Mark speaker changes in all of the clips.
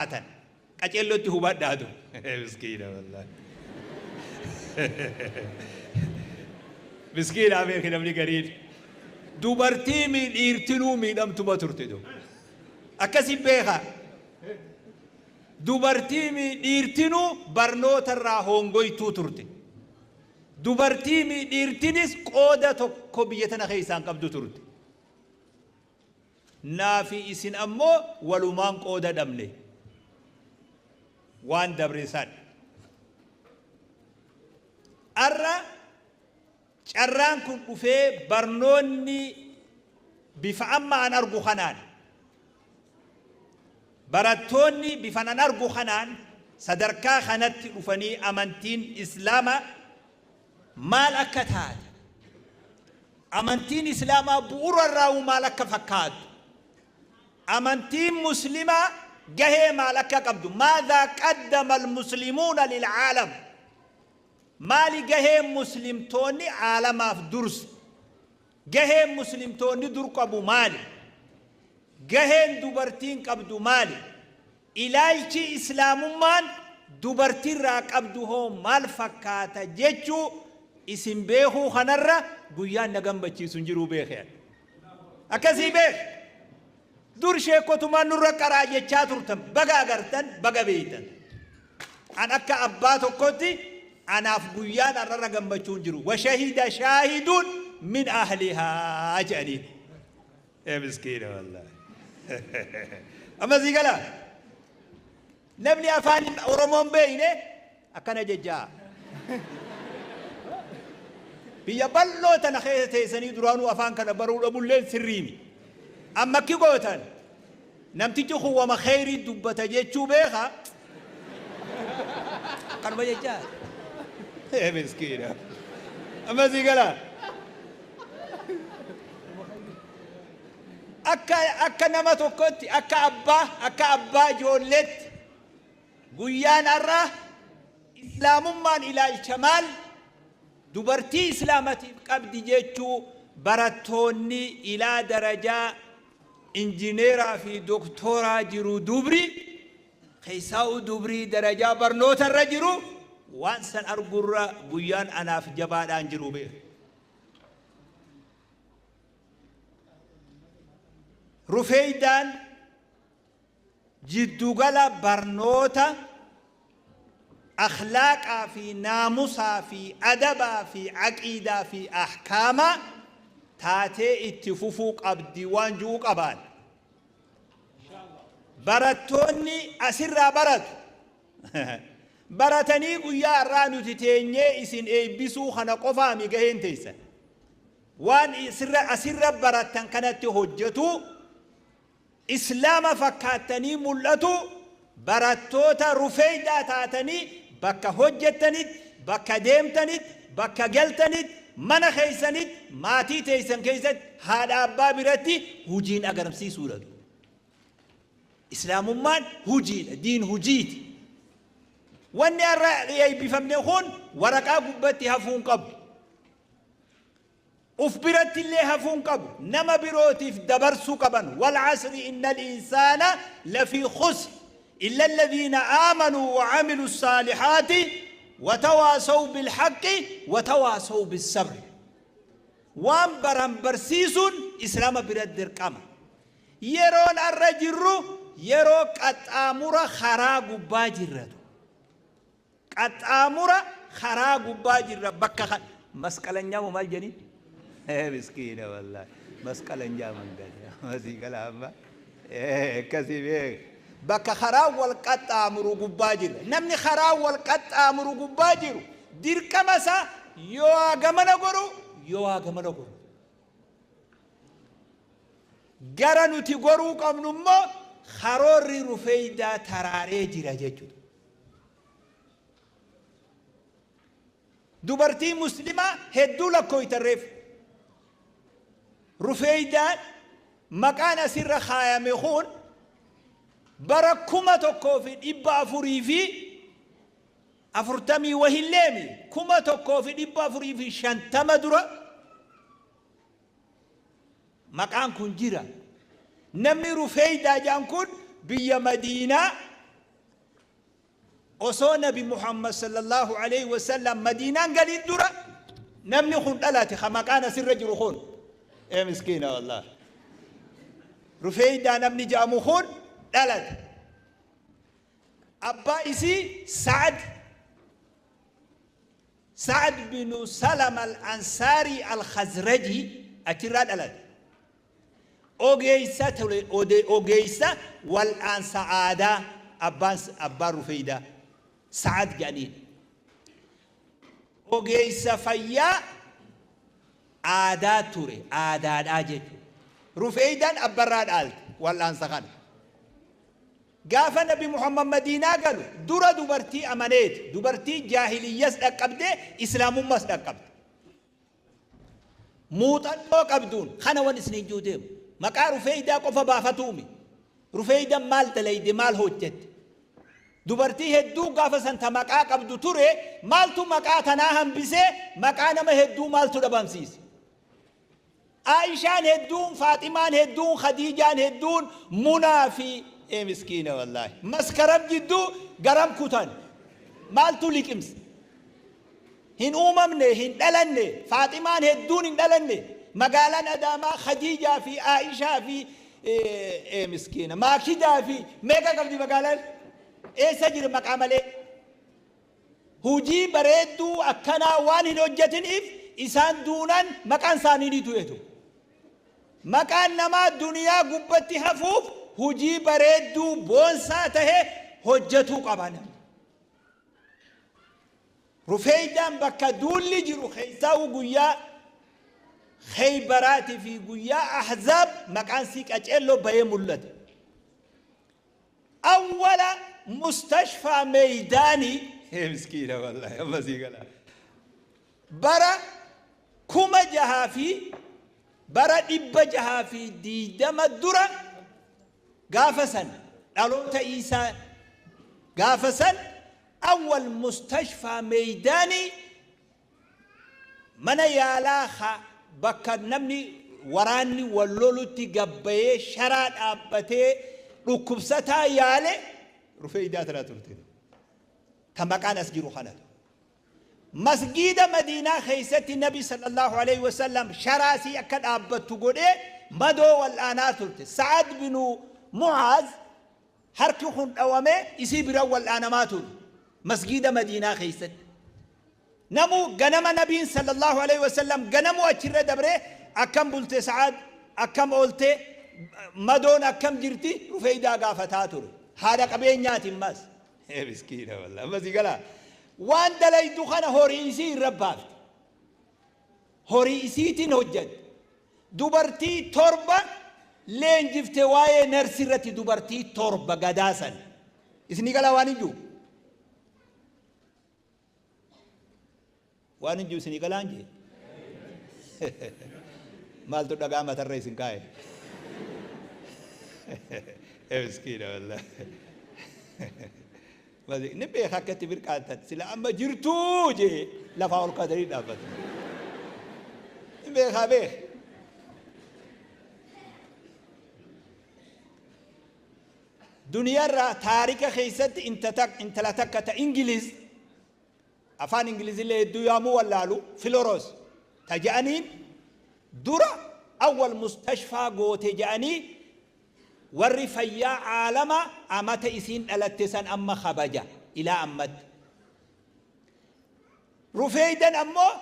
Speaker 1: Atan qaceellotti hubadhaatu. Miskiina wallaahi. Miskiina beeki namni gariin. Dubartii mi dhiirtinuu miidhamtuma turte du. Akkasi beeka. Dubartii mi dhiirtinuu barnoota irraa hongoytuu turte. Dubartii mi dhiirtinis qooda tokko biyya tana keessaan qabdu turte. Naa fi isin ammoo walumaan qooda dhabne. Waan dabre san. Arra carraan kun dhufee barnoonni bifa amma an argu kanaan, barattoonni bifan an argu kanaan sadarkaa kanatti dhufanii amantiin Islaamaa maal akka taate, amantiin Islaamaa bu'uura irraawuu maal akka fakkaattu, amantiin Muslimaa gahee maal akka qabdu, maadhaa qaddama al-muslimuuna lil-aalam, maali gaheen muslimtoonni aalamaaf durse, gaheen muslimtoonni dur qabu maali, gaheen dubartiin qabdu maali, Ilaalchi Islaamummaan dubartiirraa qabdu hoo maal fakkaata jechuu isin beekuu kanarra guyyaan na gammachiisu hin jiruu beeki ani. Akkasii beeki. Dur sheekkotumaan nurra qaraa jechaa turtan, baga agartan, baga beektan. An akka abbaa tokkotti anaaf guyyaan har'arra gammachuu hin jiru. Washahida shaahidun min ahlihaa jedhaniin. Ee miskiina wallaahi. Amma sii gala. Namni afaan Oromoo hin beekne akkana jechaa. Biyya bal'oo tana keessa teessanii duraanuu afaan kana baruu dhabulleen sirriimi. Amma akki gootan namtichi kun wama kheyrii dubbata jechuu beeka. Kanuma jechaa. Ee miskiina. Amma sii gala. Akka nama tokkotti, akka abbaa ijoolleetti, guyyaan har'a Islaamummaan ilaalcha maal dubartii Islaamatiif qabdi jechuu barattoonni ilaa darajaa injineeraa fi doktooraa jiru, dubri keessaa'u dubrii darajaa barnoota irra jiru, waan san argurra guyyaan anaaf jabaadhaan jiru beeku. Rufeeydaan jiddugala barnoota akhlaaqaa fi naamusaa fi adabaa fi aqiidaa fi ahkaamaa taatee itti fufuu qabdi waan ju'u qabaan. Barattoonni asirraa baratu. Baratanii guyyaa har'aa nuti teenyee isin eebbisuu kana qofaami gaheen teessan. Waan asirra barattan kanatti hojjetu, Islaama fakkaattanii mul'atu, barattoota Rufeeydaa taatanii bakka hojjettanitti, bakka deemtanitti, bakka galtanitti, mana keessanitti, maatii teessan keessatti, haadha abbaa biratti hujiin agarsiisuudha. Islaamummaan hujiidha, diin hujiiti. Wanni har'a eebbifamne kun waraqaa gubbatti hafuu hin qabu. Uf biratti illee hafuu hin qabu. Nama birootiif dabarsuu qaban. Wal asri innal insaana lafii khusr illa alladhiina aamanuu wa amilu saalihaati wa tawaasaw bil haqqi wa tawaasaw bis sabr. Waan baran barsiisuun Islaama biratti dirqama. Yeroon har'a jirru yeroo qaxxaamura karaa gubbaa jirratu. Qaxxaamura karaa gubbaa jirra, bakka kan masqalanyaa moo maal jedhanii? Miskiina wallaahi, masqalanyaa mangadi masii gala amma akkasii beek, bakka karaa wal qaxxaamuru gubbaa jirra. Namni karaa wal qaxxaamuru gubbaa jiru dirqama isaa yoo haa gamana goru, yoo haa gamana goru. Gara nuti goruu qabnu immoo karoorri Rufeeydaa taraaree jira jechuudha. Dubartii Muslimaa hedduu lakkooytan reefu. Rufeeydaan maqaan asirra kaayame kun bara 1440 wahilleemi, 1450 dura maqaan kun jira. Namni Rufeeydaa jedhan kun biyya Madiinaa Osoo Nabi Muhammad sallallahu alaihi wasallam Madiinaan galiin dura namni kun dhalate, ka maqaan asirra jiru kun. Ee miskiina wallahi. Rufeeydaa namni jedhamu kun dhalate. Abbaa isii Sa'ad binu Salama al-Ansaarii al-Khazrajii achirraa dhalate. Ogeessa ture, ogeessa wal'aansa aadaa abbaan Rufeeydaa Sa'ad jedhaniin. Ogeessa fayyaa aadaa ture, aadaadhaa jechuudha. Rufeeydaan abbarraa dhaalte wal'aansa kana. Gaafa Nabi Muhammad Madiinaa galu dura dubartii amaneeti, dubartii jaahiliyyas dhaqqabdee Islaamummas dhaqqabde. Muuxannoo qabduun kana wan isiniin juu deemu. Maqaa Rufeeydaa qofa baafatuumi. Rufeeydan maal dalayde, maal hojjette? Dubartii hedduu gaafa san ta maqaa qabdu ture, maaltu maqaa tanaa hambisee, maqaa nama hedduu maaltu dhabamsiise? Aishaan hedduun, Faaximaan hedduun, Khadiijaan hedduun, Munaa fi ee miskiina wallaahi. Maskaram jidduu garam kutan. Maaltu liqimse? Hin uumamne, hin dhalanne, Faaximaan hedduun hin dhalanne. Magaalaan Adaamaa Khadiijaa fi Aishaa fi ee miskiina Maakidaa fi meeqa qabdi magaalaan? Eessa jira maqaa malee? Hujii bareedduu akkanaa waan hin hojjetiniif isaan duunaan maqaan isaanii ni du'etu. Maqaan namaa duniyaa gubbatti hafuuf hujii bareedduu boonsaa tahe hojjetuu qaba namni. Rufeeydaan bakka duulli jiru keessaa'u guyyaa Kheybaraatii fi guyyaa Ahzaab maqaan sii qaceelloo bayee mul'ate. Awwala mustashfaa meeydaanii, miskiina wallahi, amma sii gala, bara 6000 fi bara 620 dura, gaafa san dhaloota Iisaa, gaafa san awwal mustashfaa meeydaanii, mana yaalaa ka bakka namni waraanni wal lolutti gabbayee sharaa dhaabbatee dhukkubsataa yaale Rufeeydaa tana turte. Ta maqaan as jiru kana. Masgiida Madiinaa keessatti Nabi sallallahu alaihi wasallam sharaasii akka dhaabbattu godhee madoo wal'aanaa turte. Sa'ad binu Mu'aaz harki kun dhawamee isii bira wal'aanamaa ture. Masgiida Madiinaa keessatti. Namu ganama Nabiin sallallahu alaihi wasallam ganamuu achirra dabree, akkam bulte Sa'ad, akkam oolte, madoon akkam jirti, Rufeeydaa gaafataa ture. Haadha qabeenyaatiin mas. Miskiina wallah. Amma sii galaa. Waan dalaydu kana horii isii irra baafte. Horii isiitiin hojjatte. Dubartii 7 leenjifte waa'ee narsi irratti, dubartii 7 gadaasan. Isinii galaa waan hin jiru? Waan hin jiru isinii galaan jee? Maaltu dhagaa matarra isin kaa'e? Miskiina wallahi. Ni beeka akka itti mirqaantan, sila amma jirtuu jee lafaa ol kaatanii dhaabbatu. Ni beekaa beeka. Duniyaarraa taarika keessatti intala takka ta Ingiliz afaan Ingilizillee hedduu yaamuu wallaalu, Filoros ta je'aniin dura awwal mustashfaa goote je'anii warri fayyaa aalama amata isiin dhalatte san amma kabaja ilaa ammatti. Rufeeydan ammoo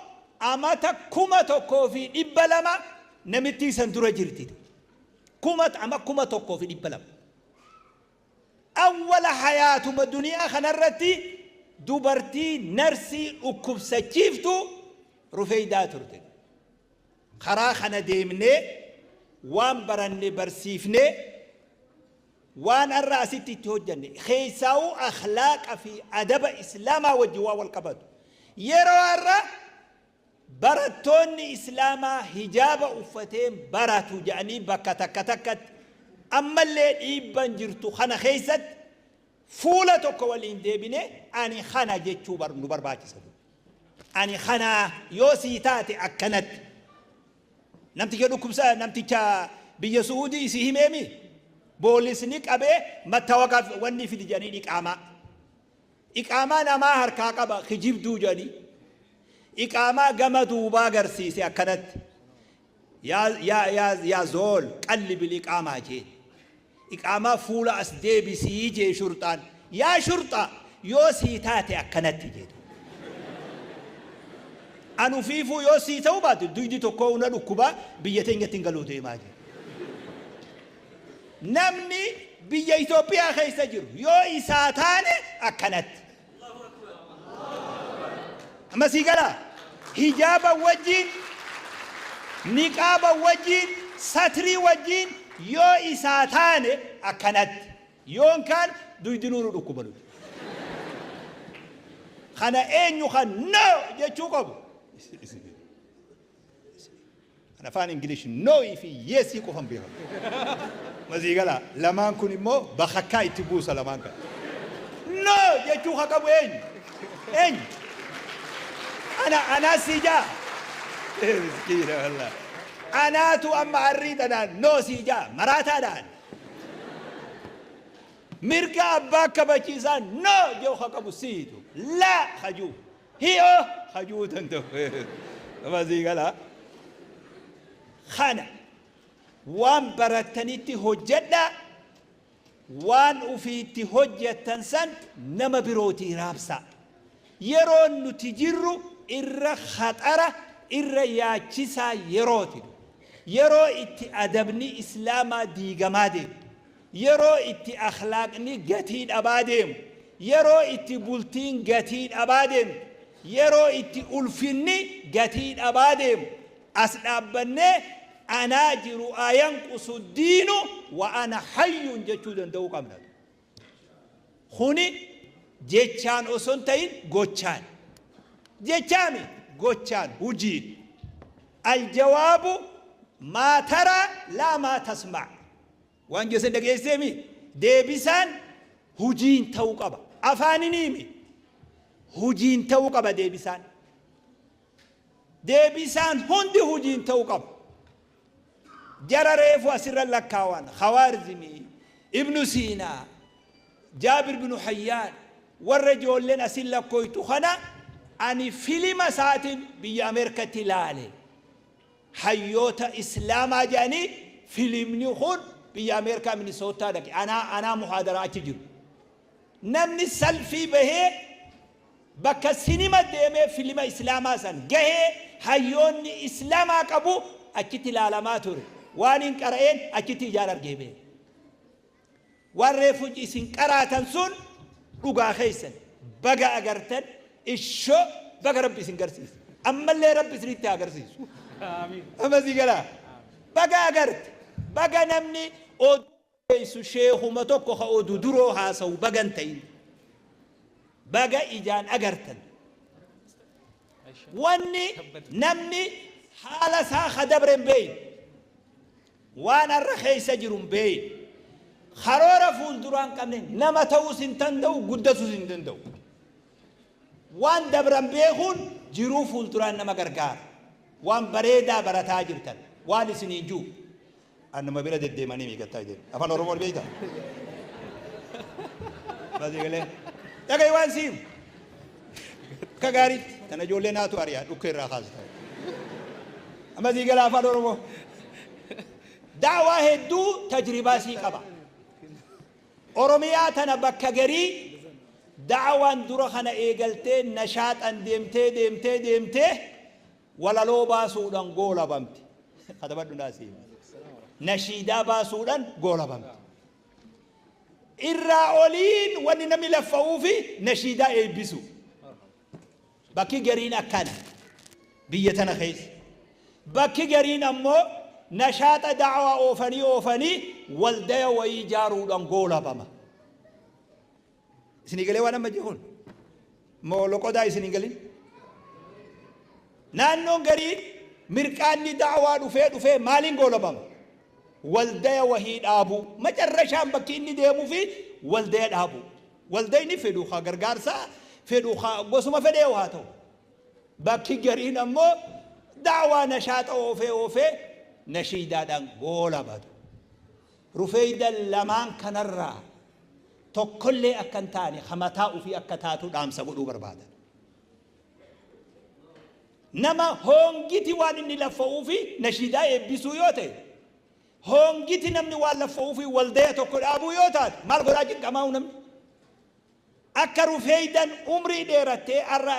Speaker 1: amata 1200 namittii san dura jirti. Ama 1200. Awwala hayaatuma duniyaa kanarratti dubartii narsii dhukkubsachiiftu Rufeeydaa turte. Karaa kana deemnee waan baranne barsiifnee, waan har'a asitti itti hojjanne keessaa'uu akhlaaqa fi adaba Islaamaa wajjin waan wal qabatu. Yeroo har'a barattoonni Islaamaa hijaaba uffateen baratu jedhanii bakka takka takkatti ammallee dhiibban jirtu kana keessatti fuula tokko waliin deebinee ani kana jechuu nu barbaachisa. Ani kanaa yoo sii taate akkanatti. Namticha dhukkubsa, namticha biyya Su'uudii isii himeemi, boolisni qabee mattawaqaa wanni fidi jedhanii dhiqaamaa. Iqaamaa namaa harkaa qaba kijibduu jedhanii. Iqaamaa gama duubaa agarsiise akkanatti. Yaa yaa yaa yaa zool qallibil iqaamaa jeen. Iqaamaa fuula as deebisii jee shurxaan. Yaa shurxaa yoo sii taate akkanatti jedhu. An ufiifuu yoo sii ta'uu baate duydi tokkoo na dhukkubaa biyya teenyatti hin galuu deemaa jedhe. Namni biyya Itoophiyaa keessa jiru yoo isaa taane akkanatti. Amma sii galaa? Hijaaba wajjiin, niqaaba wajjiin, satrii wajjiin yoo isaa taane akkanatti. Yoon kaan duydinuu nu dhukkuba nuti. Kana eenyu kan no jechuu qabu? Kan afaan English no fi yes qofan beekan. Masii galaa lamaan kun immoo bakakkaa itti buusa lamaan kan. No jechuu ka qabu eenyu? Eenyu? Ana anaa sii jaa. Miskiina wallah. Anaatu amma arrii tanaan no sii jaa maraataadhaan. Mirga abbaa kabachiisaa no jechuu ka qabu siitu. La hajuu. Hi'oo hajuu danda'u. Masii galaa. Kana waan barattanitti hojjedhaa, waan ufiitti hojjettan san nama birootii raabsaa. Yeroon nuti jirru irra khaxara, irra yaachisaa yerooti. Yeroo itti adabni Islaamaa diigamaa deemu. Yeroo itti akhlaaqni gatii dhabaa deemu. Yeroo itti bultiin gatii dhabaa deemtu. Yeroo itti ulfinni gatii dhabaa deemu. As dhaabbannee anaa jiru ayanqusu diinu wa ana hayyuun jechuu danda'uu qabna. Kuni jechaan osoo hin ta'in gochaan. Jechaami gochaan hujiin. Aljawaabu maa taraa laa maa tasma'a. Waan jesan dhageesseemi deebisaan hujiin ta'uu qaba. Afaaniniimi hujiin ta'uu qaba deebisaan. Deebisaan hundi hujiin ta'uu qaba. Jara reefu asirra lakkaawan Khawaarizmii, Ibnu Siinaa, Jaabir binu Hayyaan warra ijoolleen asin lakkooytu kana ani filima isaatiin biyya Ameerikatti ilaale. Hayyoota Islaamaa jedhanii filimni kun biyya Ameerikaa Minisootaa dhaqe. Anaa anaa muhaadaraa achi jiru. Namni salfii bahee bakka sinima deemee filima Islaamaa san gahee hayyoonni Islaamaa qabu achitti ilaalamaa ture. Waan hin qara'een achitti ijaan argee beeka. Waan reefu isin qaraatan sun dhugaa keessan baga agartan ishoo baga Rabbi isin garsiise. Ammallee Rabbi isinitti haa agarsiisu. Amma sii galaa. Baga agarte baga namni oduu odeessu sheekuma tokko ka oduu duroo haasawu baga hin ta'in. Baga ijaan agartan. Wanni namni haala isaa ka dabre hin beeyne. Waan har'a keessa jiru hin beeyne. Karoora fuulduraa hin qabne nama ta'uus hin danda'u guddatus hin danda'u. Waan dabran beekuun jiruu fuulduraan nama gargaara. Waan bareedaa barataa jirtan waan isiniin jiru. Anuma bira deddeemanii miigattaa jedhu. Afaan Oromoo ni beektaa? Basii galee. Dhaga'i waan siim. Akka gaariitti tana ijoollee naatu ari'a dhukkee irraa kaasta. Amma sii gala afaan Oromoo. Da'waa hedduu tajribaa sii qaba. Oromiyaa tana bakka garii da'waan dura kana eegaltee nashaaxan deemtee deemtee deemtee walaloo baasuudhaan goolabamti. Katabadhu naa sii. Nashiidaa baasuudhaan goolabamti. Irraa oliin wanni namni laffa'uufi nashiidaa eebbisu. Bakki gariin akkana biyya tana keessa. Bakki gariin ammoo nashaaxa da'waa oofanii oofanii waldaya wayii ijaaruudhaan goolabama. Isinii galee waan amma jiru kun? Moo loqodaa isin hin galin? Naannoon gariin mirqaanni da'waa dhufee dhufee maaliin goolabama? Waldaya wahii dhaabuu. Macarrashaan bakki inni deemuu fi waldaya dhaabuu. Waldayni fedhu ka gargaarsaa fedhu ka gosuma fedhee haa ta'u. Bakki gariin ammoo da'waa nashaaxa oofee oofee nashiidaadhaan goolabatu. Rufeeyda lamaan kanarraa Tokkollee akka hin taane, hamataa ofii akka taatu dhaamsa godhuu barbaada. Nama hoongiti waan inni laffa'uu fi nashiidaa eebbisuu yoo ta'e, hoongiti namni waan laffa'uu fi waldaya tokko dhaabuu yoo taate, maal godhaa cinqamaa'u namni? Akka Rufeeydan umrii dheerattee har'a